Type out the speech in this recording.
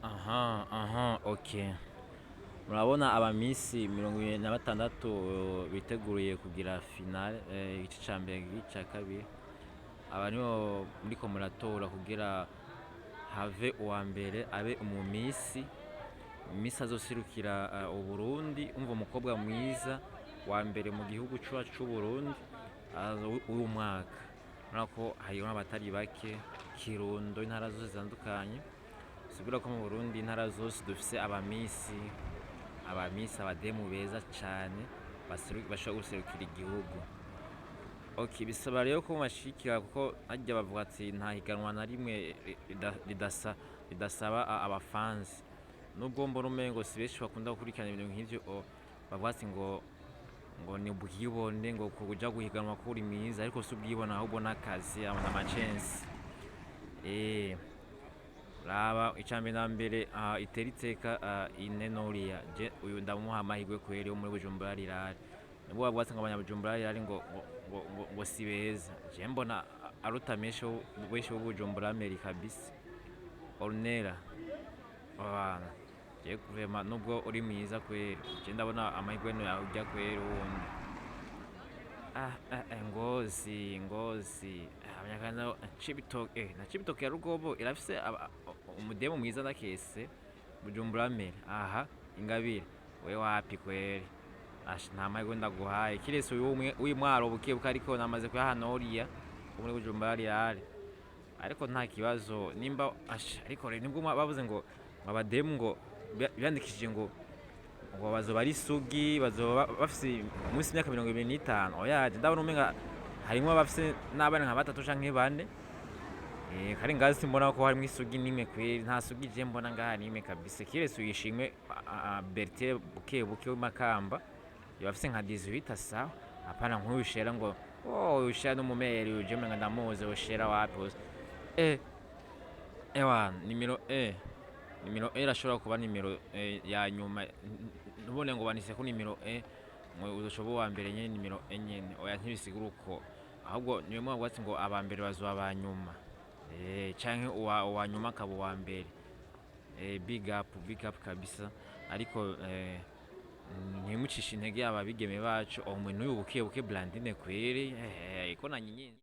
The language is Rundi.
Aha, aha, okay. Murabona aba miss 26 biteguriye kugira finale, igice ca mbere, igice ca kabiri. Aba nibo muriko muratora kugira have uwa mbere abe umu miss, miss azoserukira Uburundi. Umva, umukobwa mwiza wa mbere mu gihugu cacu c'Uburundi uyu mwaka. Urabona ko hariho abatari bake, Kirundo, intara zose zitandukanye. Sigura ko mu Burundi intara zose dufise aba miss, aba miss, abademu beza cane bashobora guserukira igihugu. Okay, bisaba rero ko mubashigikira, kuko harya bavuga ati nta higanwa na rimwe ridasaba abafansi. Nubwo mbona umengo si benshi bakunda gukurikirana ibintu nk'ivyo, bavuga ati ngo ni ubwibone, ngo kuja guhiganwa ko uri mwiza, ariko si ubwibone, ahubwo n'akazi n'amacensi. Raba, icambere na mbere, itera iteka ine Noria. Je uyu ndamuha amahirwe kweri, wo muri Bujumbura Rirare. Nubwo bavuga ati ngo abanyabujumbura Rirare ngo si beza, je mbona aruta menshi benshi bo Bujumbura Mairie kabisa. Ornella abana, je vraiment nubwo uri mwiza kweri, je ndabona amahirwe no yawe kweri. Wundi, Ngozi, Ngozi, abanyarwanda, Cibitoke, na Cibitoke ya Rugombo irafise umudemu mwiza ndakese. Bujumbura Mairie, aha Ingabire, we wapi kweri? Asha, nta mahirwe ndaguhaye kiretse uyu umwe w'imwaro bukebuke, ariko namaze kuyaha Noria wo muri Bujumbura Rirare. Ariko nta kibazo nimba asha, ariko rero nibwo bavuze ngo abademu ngo biyandikishije ngo bazoba ari isugi, bazoba bafise munsi y'imyaka 25. Oya, je ndabona umenga harimwo abafise n'abana nka batatu canke bane. Kari ngazi simbona ko harimwo isugi nimwe kweri, nta sugi je mbona ngaha nimwe kabisa, kiretse uyishimwe Bertin buke buke w'imakamba, yoba afise nka 18. Sawa, apana nk'uyu shera ngo oh, uyu shera n'umumeri, uyu je umenga ndamuzi uyu shera wapi uzi. Ewa, nimero nimero E irashobora kuba nimero ya nyuma. Ntubone ngo banditse ko nimero E ngo uzoca uba uwa mbere nyene, nimero E nyene. Oya, ntibisigura uko, ahubwo niyo mpamvu bavuga ngo aba mbere bazoba aba nyuma, canke uwa nyuma akaba uwa mbere. Big up, big up kabisa. Ariko ntimucishe intege aba bigeme bacu. Omwe n'uyu buke buke Blandine kweri, ko na nyinyi.